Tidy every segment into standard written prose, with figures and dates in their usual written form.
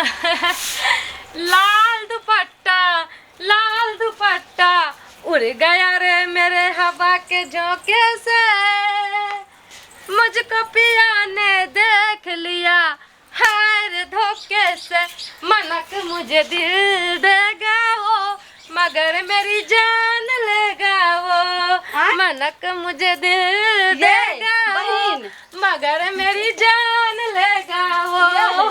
लाल दुपट्टा, लाल दुपट्टा उड़ गया रे मेरे हवा के झोंके से, मुझको पिया ने देख लिया हार धोखे से, मनक मुझे दिल देगा वो मगर मेरी जान लेगा वो, हाँ? मनक मुझे दिल ये, देगा वो बहिन। मगर मेरी जान लेगा वो।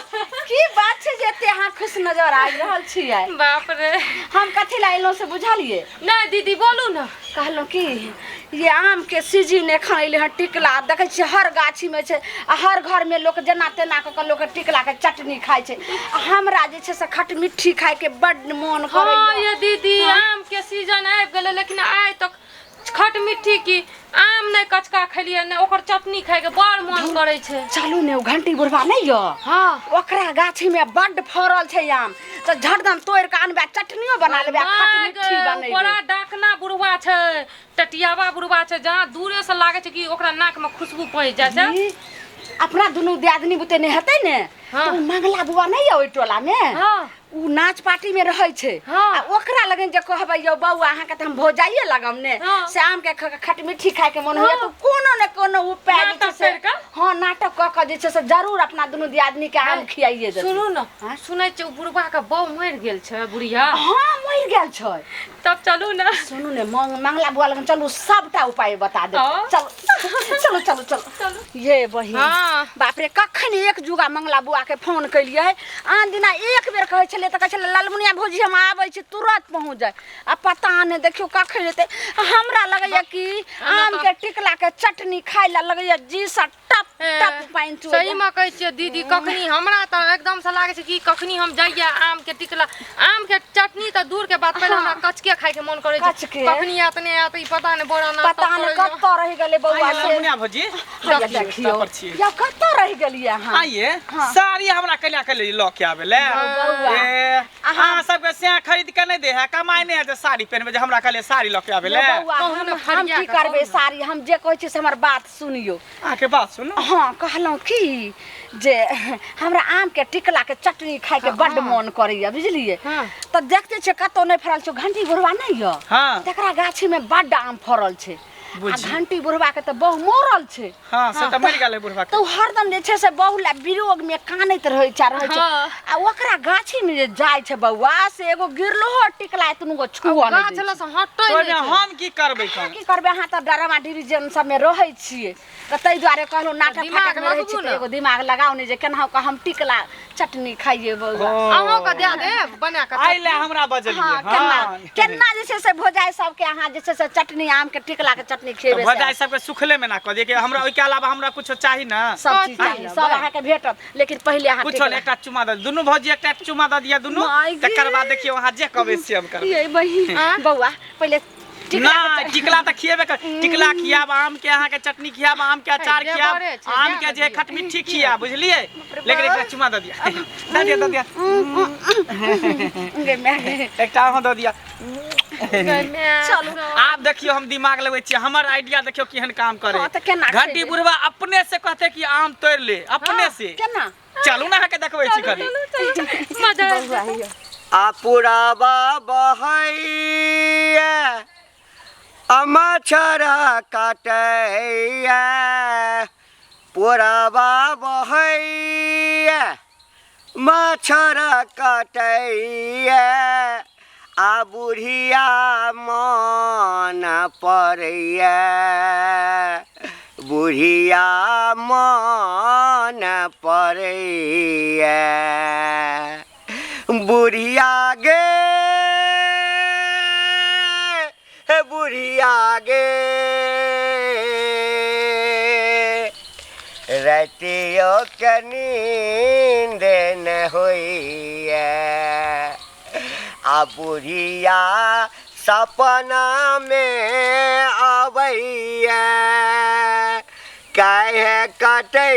की बात छै जे एते अहाँ खुश नजर आबि रहल छियै? बाप रे, हम कथी लए एलहुँ से बुझलियै? नहीं दीदी, बोलू ना। कहलहुँ कि ये आम के सीजन एखन अयलै हँ, टिकला देखै छियै हर गाछीमे छै आ हर घरमे लोक जेना तेना कऽ कऽ लोक टिकलाके चटनी खाइ छै। आ हमरा जे छै से खटमिट्ठी खाइके बड्ड मोन हाँ करैए। ये दीदी, आम के सीजन आबि गेलै, लेकिन आइ तक खट मिट्ठी की आम नहि कचका खेलियै ने ओकर चटनी खाइके बड़ मोन करै छै। चलू ने, ओ घंटी बुढ़बा नहि यऽ? हाँ। ओकरा गाछीमे बड्ड फड़ल छै आम, तऽ झटदम तोड़ि कऽ अनबै, चटनियो बना लेबै आ खटमिट्ठी बनेबै। बड़ा डाकना बुढ़वा छै, टटियावा बुढ़वा छै, जहाँ दूरे से लागे छै कि ओकरा नाक में खुशबू पहुँच जाइ छै। ई, अपना दुनू दियादनी बुते नहि हेतै ने? हाँ। तऽ ओ मंगला बुआ नहि यऽ ओहि टोला मे? हाँ। उ नाच पार्टी में रहै छै। हाँ। आ ओकरा लगन जे कहबै, यौ बौआ, अहाँके तऽ हम भौजाइए लगम ने, हाँ। से आम के खटमिट्ठी खाय के मन होइया, हाँ। तऽ कोनो ने कोनो उपाय जे छै नाटक से करि कऽ? हाँ, नाटक कऽ कऽ जे छै से जरूर अपना दुनू दियादनी के आम खियाइए देतै। सुनू ने। हाँ? सुनै छियै ओ बुढ़वा के बहू मरि गेल छै, बुढ़िया। हाँ, मरि गेल छै। तब चलू ने। सुनू ने, मंगला बुआ लगन चलू, सबटा उपाय बता देब। हाँ। चलू चलू चलू चलू। चलू। ये बहिन। हाँ। बाप रे, कखन एक जुगा मंगला बुआ के फोन केलियै, आन दिना एक बेर कहै छलियै तऽ कहै छलै ललमुनिया भौजी हम आबै छी, तुरंत पहुँच जाय, आ पता नहि देखियौ कखन एतै। हमरा लगैया कि आम के टिकला के चटनी खाय लए लगैया जी सँ टप टप पानि चुअइया। सही में कहै छियै दीदी, कखनी हमरा तऽ एकदम से लागै छै कि कखनी हम जाइए आम के टिकला, आम के चटनी तऽ दूर के बात, पहिले हमरा कचके खाय के मन करै छै। कचके? कखनी आयत नहि आयत ई पता नहि, बड़ा नाटक पता नहि करैया। कतऽ रहि गेलै बौआ आइए से। ललमुनिया भौजी। हैया देखियौ। पर छियै। यौ, कतऽ रहि गेलियै अहाँ? आइए। हाँ। साड़ी हमरा कहिया कहिले लऽ के आबे ले। बौआ। ए, अहाँ सबके सैं खरीद के नहि दे है, कमाइ नहि है जे साड़ी पहिनबै, जे हमरा कहलियै साड़ी लऽ के आबे ले। यौ बौआ, कहू ने, हम फरिया की कऽ करबै कहू ने। साड़ी? हम जे कहै छी से हमर बात सुनियौ। अहाँके बात सुनू। हाँ, कहलहुँ कि जे हमरा आमके टिकलाके चटनी खाइके बड्ड मोन करैया, बुझलियै? हाँ। तऽ देखते छियै कतहु नहि फड़ल छै। घंटी बुढ़वा नहि यऽ? हाँ। तकरा गाछीमे बड्ड आम फड़ल छै आ बुझियौ। घंटी बुढ़वाके तऽ बहु मरल छै। हाँ, से तऽ मरि गेलै बुढ़वा के। तऽ ओ हरदम जे छै से बहु लए विरोगमे कानैत रहै छै, रहै छै। हाँ। आ ओकरा गाछीमे जे जाइ छै बौआ, से एगो गिरलोहो टिकला एतनो गो छुअ नहि गाछ दै छै। लग से हटै ओहिमे नहि छै। हम की करबै? अहाँ कन की करबै? अहाँ तऽ डरामा डिवीजन सबमे रहै छियै, तऽ ताहि दुआरे कहलहुँ नाटक दिमाग फाटकमे रहै लगबू छी तऽ ने। एगो दिमाग लगाउ ने जे केनाहु कऽ हम टिकला चटनी खाइए बौआ। अहूँके दए देब बना कऽ। आइ ले हमरा बजलियै? हाँ, केना केना जे छै से भौजाइ सबके अहाँ जे छै से चटनी, आम के टिकला के चटनी खिएबै से। भौजाइ सबके सुखले में ना कह दिए कि हमरा ओहिके अलावा हमरा कुछो चाही ना। सब चीज चाही, सब अहाँके भेटत, लेकिन पहिले अहाँ कुछो टिकला। नहि, एकटा चुमा दऽ दुनू भौजी, एकटा चुमा दऽ दिअ दुनू। माय गे। तकर बाद देखियौ अहाँ जे कहबै से हम करबै। ये बहिन, बौआ, पहिले टिकला ना, टिकला तऽ खिएबे कर, टिकला खियाब, आम के अहाँके चटनी खियाब, आम के अचार हे, खियाब, देवरे छै, आम दए के ने जे दियौ। खटमिट्ठी खियाब, बुझलियै? लेकिन एकटा चुमा दऽ दिअ, दऽ दिअ, दऽ दिअ। गे माय गे। एकटा अहाँ दऽ दिअ। चलू। आब देखियौ, हम दिमाग लगबै छियै, हमर आइडिया देखियौ केहन काम करे। हाँ, तऽ केना घंटी खेबै? बुढ़वा अपने से कहते कि आम तोड़ि ले अपने से। केना? चलू ने, अहाँके देखबै छी कनी। मजा आबि बौआ यौ। आ पुराबा बहैया आ मच्छर काटैया, पुराबा बहैया मच्छर काटैया, आ बुढ़िया मन पड़ैया, बुढ़िया मन पड़ैया, बुढ़िया गे, हे बुढ़िया गे, रातियो के नींद न होइया, आ बुढ़िया सपना में अबैया, काहे कटै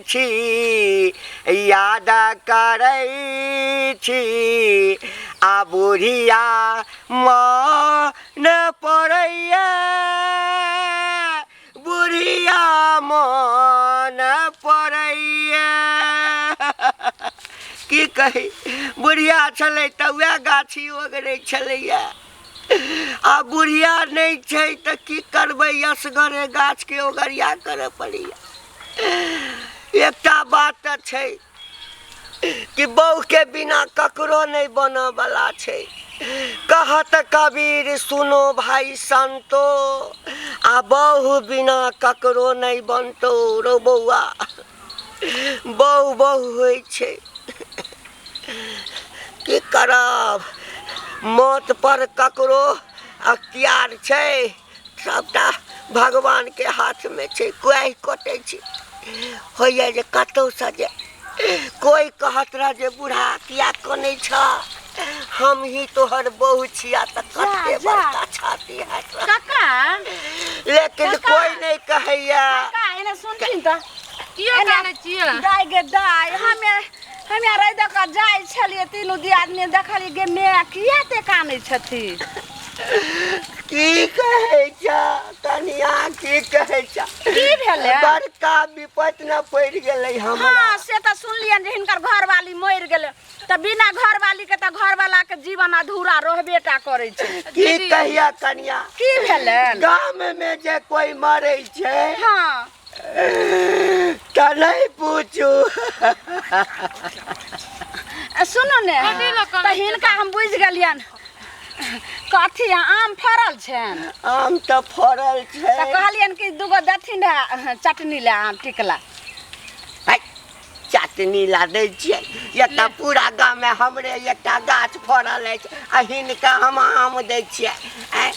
छी, याद करै छी, आ बुढ़िया मन पड़ैया, बुढ़िया मन पड़ैया। की की कही, बुढ़िया छलै तऽ वएह गाछी ओगरै छलैया, आ बुढ़िया नहि छै तऽ की करबै, असगरे गाछके ओगरिया करऽ पड़ैया। एकटा बात तऽ छै कि बहुके बिना ककरो नहि बनऽवला छै। कहत कबीर सुनो भाई संतो, आ बहु बिना ककरो नहि बनतौ रौ बौआ। बहु बहु होइ छै, की करब, मौत पर ककरो अख्तियार छै? सबटा भगवानके हाथमे छै। कोइ कटै छै, होइए जे कतहुसँ जे कोइ कहत रह जे बूढ़ा किया कनै छ, हम ही तोहर बहु छिया, तऽ कते जा। बड़का छाती हैत रह। काका, लेकिन काका। कोइ नहि कहैया। काका, एने सुनथिन तऽ। किया कानै छियै? दाय गे दाय, हमे हमे रहि दऽ कऽ जाइ छलियै, तीनू दियादनी देखलियै, गे माय, किया एते कानै छथिन? की कहै छ कनिया, की कहै छ? की भेलै? बड़का विपत न पड़ि गेलै हमरा। हँ, से तऽ सुनलियनि जे हिनकर घरवाली मरि गेलै, तऽ बिना घरवाली के तऽ घरवाला के जीवन अधूरा रहबे टा करै छै। की कहिया कनिया? की भेलै? गाम में जे कोई मरै छै तऽ नहि पूछू। सुनू ने। कथी लऽ कनै तऽ छियै? हिनका हम बुझि गेलियनि। कथी आम फड़ल छनि? आम तऽ फड़ल छै। तऽ कहलियनि कि दूगो देथिन रहए चटनी लए आम टिकला। है, चटनी ला दै छियै? एकटा पूरा गाममे हमरे एकटा गाछ फड़ल अछि आ हिनका हम आम दै छियै, आँय?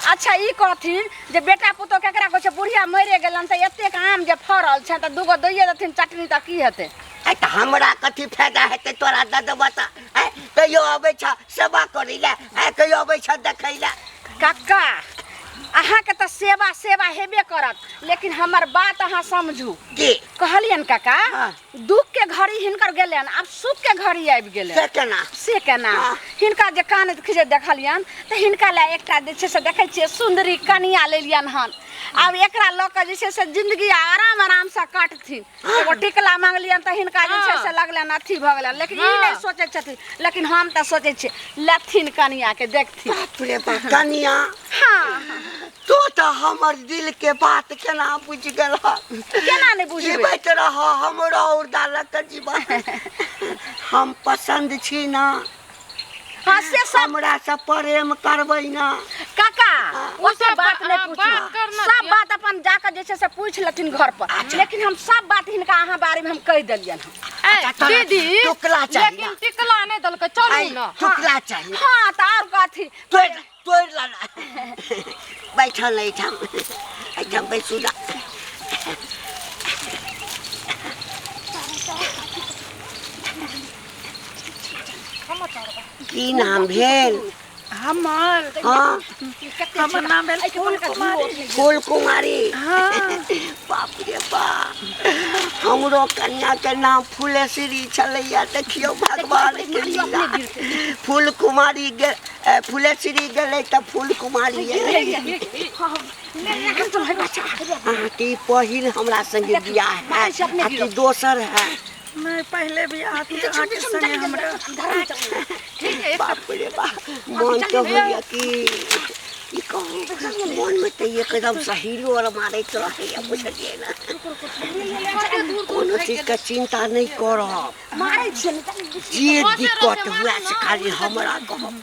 अच्छा, ई कहथिन जे बेटा पुतोह केकरा कहै छै, बुढ़िया मरि गेलनि तऽ एतेक आम जे फड़ल छै तऽ दूगो दैये देथिन चटनी तऽ की हेतै? आँय, तऽ हमरा कथी फायदा हेतै तोरा दऽ देबऽ तऽ? आँय, कहियो अबै छ सेवा करै लए? आँय, कहियो अबै छ देखै लए? कक्का, अहाँके तऽ सेवा सेवा हेबे करत, लेकिन हमर बात अहाँ समझू। की कहलियनि काका? हाँ। दुख के घड़ी हिनकर गेलनि, आब सुख के घड़ी आबि गेलै। से केना? से केना? हाँ। हिनका जे कानैत खिजैत देखलियनि तऽ हिनका लए एकटा जे छै से देखै छियै सुन्दरी कनिया लेलियनि हन। आब एकरा लऽ कऽ जे छै से जिंदगी आराम आरामसँ काटथिन। एगो टिकला मांगलियनि तऽ हिनका जे छै से लगलनि अथी भऽ गेलनि, लेकिन ई नहि सोचै छथिन, लेकिन हम तऽ सोचै छियै लेथिन कनियाके, देखथिन। बाप रे बाप, कनिया! हँ। तू तऽ हमर दिल के बात केना बुझि गेल? केना नहि बुझबै? जीवैत रह, हमरो औरदा लऽ कऽ जीवन। हम पसन्द छी ना? हँ, से सब। हमरा से प्रेम करबै ना? काका, ओ ओते सब बात नहि हाँ, पूछू। बात करना सब किया? बात अपन जाकऽ जे छै से पूछि लेथिन घर पर, लेकिन हम सब बात हिनका अहाँ बारेमे हम कहि देलियनि हन। ए, अच्छा, तोरा दीदी, टुकला चाही लेकिन ना? टिकला नहि देलकै, चलू आइ, ने। टुकला चाही? हँ, तऽ आओर कथी? तोड़ि तोड़ि ला ना। बैठल एहिठाम, एहिठाम बैसू ना। की नाम भेल? हमर? हँ। हमर नाम भेल फूल कुमारी। फूल कुमारी? बाप रे बाप, हमरो कन्या के नाम फूलेश्वरी छलैया। देखियौ भगवान के लीला, फूल कुमारी गे, फूलेश्वरी गेलै तऽ फूल कुमारी एलै। अहाँके ई पहिल हमरा संगे बियाह है आ कि दोसर है? नहीं, पहले भी आती अहाँके संगे हमरा। बाप रे बाप, मन तऽ होइया कि की कहू, मनमे तऽ एकदम सहीलो आर मारैत रहैया, बुझलियै ने? कोनो चीजके चिन्ता नहि करब। मारै छियै ने। जे दिक्कत हुए से खाली हमरा कहब,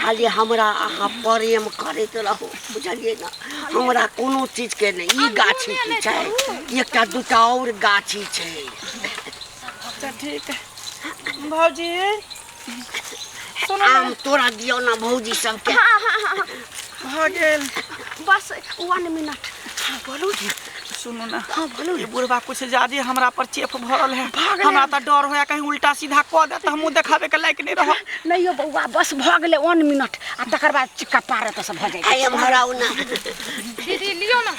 खाली हमरा अहाँ प्रेम करैत रहू, बुझलियै ने? हमरा कोनो चीजके नहि। ई गाछी की छै? एकटा दूटा आओर गाछी छै। अच्छा, ठीक है भौजी, सुनू। आम तोड़ा दियौ ने भौजी सबके। भऽ गेल। बस वन मिनट, हाँ बोलू ने। सुनू ना। हाँ, बोलू ने। ई बुढ़बा कुछ ज्यादे हमरा पर चेप भरल है। हमरा तऽ डर होया कहीं उल्टा सीधा कऽ दे तऽ हमहूँ देखाबे के लायक नहीं रहब। नहि यौ बौआ, बस भऽ गेलै वन मिनट, आ तकर बाद चिक्का पार एतऽ से भऽ जाइ। आइ एम्हर आउ ने। दीदी, लियौ ने,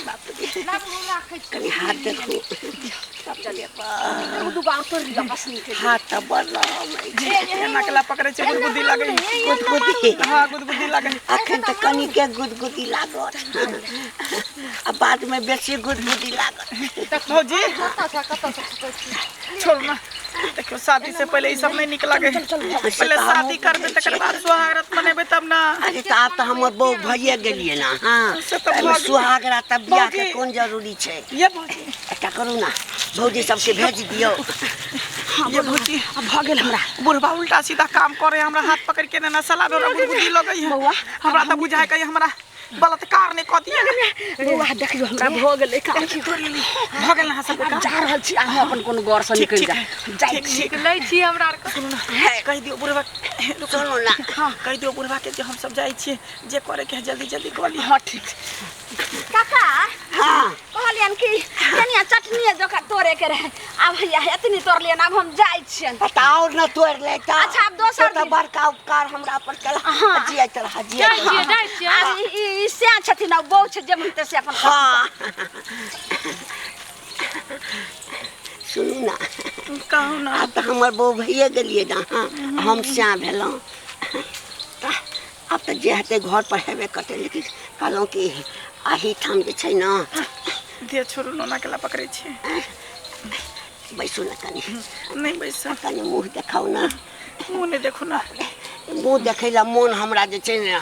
लाबू, हम राखै छी। कनि हाथ देखू। एगो दूगो आओर तोड़ि लिअ, बस नीक। हाथ तऽ बड़ लरम अछि। एना के ला पकड़ै छै, गुदगुदी लागै। गुदगुदी? हाँ, गुदगुदी लागै। अखन तऽ कनिके गुदगुदी लागत आ बादमे बेसी गुदगुदी लागत। भौजी। कतऽ से कतऽ से खसै छी? छोड़ू ना। देखियो शादी से पहले ई सब नहीं निक लगे। चल, चल, चल। पहले शादी करबे तकर बाद सुहागरात मनेबे तब ना। अरे तऽ आब तऽ हमर बहू भइए गेलियै ने। हाँ, से तऽ एहिमे भऽ गेलै। सुहागरात आ बियाहके भौजी। कोन जरूरी छै? ये भौजी, एकटा करू ना, भौजी सबके भेज दियौ। ये भौजी, आब भऽ गेल हमरा। बुढ़बा उल्टा सीधा काम करे, हमरा हाथ पकड़ के ना सलाह हमरा गुदगुदी लगै है। बौआ, हमरा तऽ बुझाय के हमरा बलात्कार नहि कऽ दिया। बौआ देखियौ हमरा भऽ गेलै काम। भऽ गेल ना सबके आब काम? जा रहल छी, अहाँ अपन कोनो गौर से ठीक निकलि ठीक जा। है, जाइ ठीक छी। ठीक। लै छी हमरा आरके। सुनू ना, कहि दियौ बुढ़बा, रुकू। सुनू ना। हाँ, कहि दियौ बुढ़बा के जे हम सब जाइ छियै, जे करे के है जल्दी जल्दी कऽ लिअ। हाँ ठीक। काका, हाँ, कहलियन कि कनिया चटनी जकाँ तोड़े के रहे, आब हैया एतनी तोड़लियन, आब हम जाइ छियन। तऽ आओर न तोड़ि लेता। अच्छा, आब दोसर तो तऽ दिन। बड़का उपकार हमरा पर केला। हाँ। जियैत रह, जियैत जाइ रह। छियै, जाइ छियै। आब ई ई सएह छथिन आ बहू छै, जे मनतै से अपन। हाँ, सुनू ना, कहू ना। आब तऽ हमर बहू भइए गेलियै ने। हाँ, हम श्याम भेलहुँ, तऽ आब तऽ जे हेतै घर पर हेबे करतै, लेकिन कहलहुँ कि एहिठाम जे छै ने। दे छोड़ू, नोना के ला पकड़ै छियै। बैसू ने कनि। नहि बैस। कनि मुँह देखाउ ने। मुँह नहि देखू ना। मुँह देखै लए मोन हमरा जे छै ने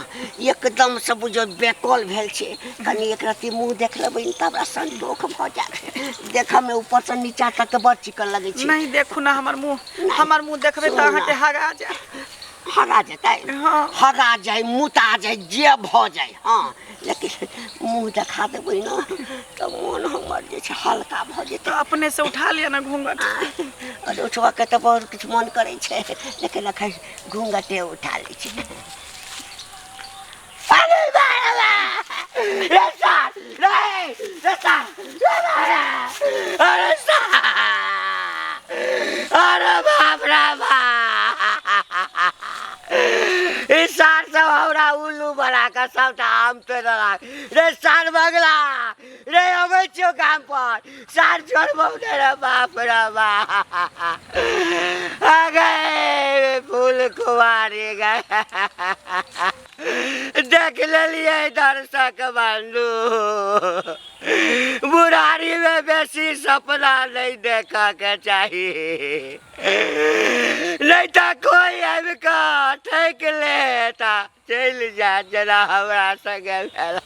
एकदमसँ बुझियौ बेकल भेल छै। कनि एक रत्ती मुँह देख लेबै ने तऽ हमरा संतोष भऽ जायत। देखऽमे ऊपरसँ नीचा तक बड़ चिकन लगै छै। नहीं देखू ना हमर मुँह, हमर मुँह देखबै तऽ सुनू अहाँके ना। हगा जायत। हगा जेतै? हाँ। हगा जाय, मुता जाय, जे भऽ जाय, हँ, लेकिन मुँह देखा देबै ने तऽ मोन हमर जे छै हल्का भऽ जेतै। तऽ अपने से उठा लिअ ने घूंघट। अरे उठबऽके तऽ बहुत किछु मन करै छै, लेकिन एखन घूँघटे उठा लै छी। अरे बाबा! रे सार! रे! रे सार! रे बाबा! अरे सार! अरे बाप रे बाप! ई सार सब हमरा उल्लू बना कऽ सबटा आम तोड़ि देलक। रे सार बगला! रे अबै छियौ गाम पर, सार छोड़बौ नहि। रे बाप रे बाप! आ गए फूल कुमारी गए, देख लेलियै दर्शक बंधु, बुढ़ारी में बेसी सपना नहीं देखऽ के चाही, नहीं तऽ कोई आबि कऽ ठकि लेता चलि जायत, जेना हमरा संगे भेल।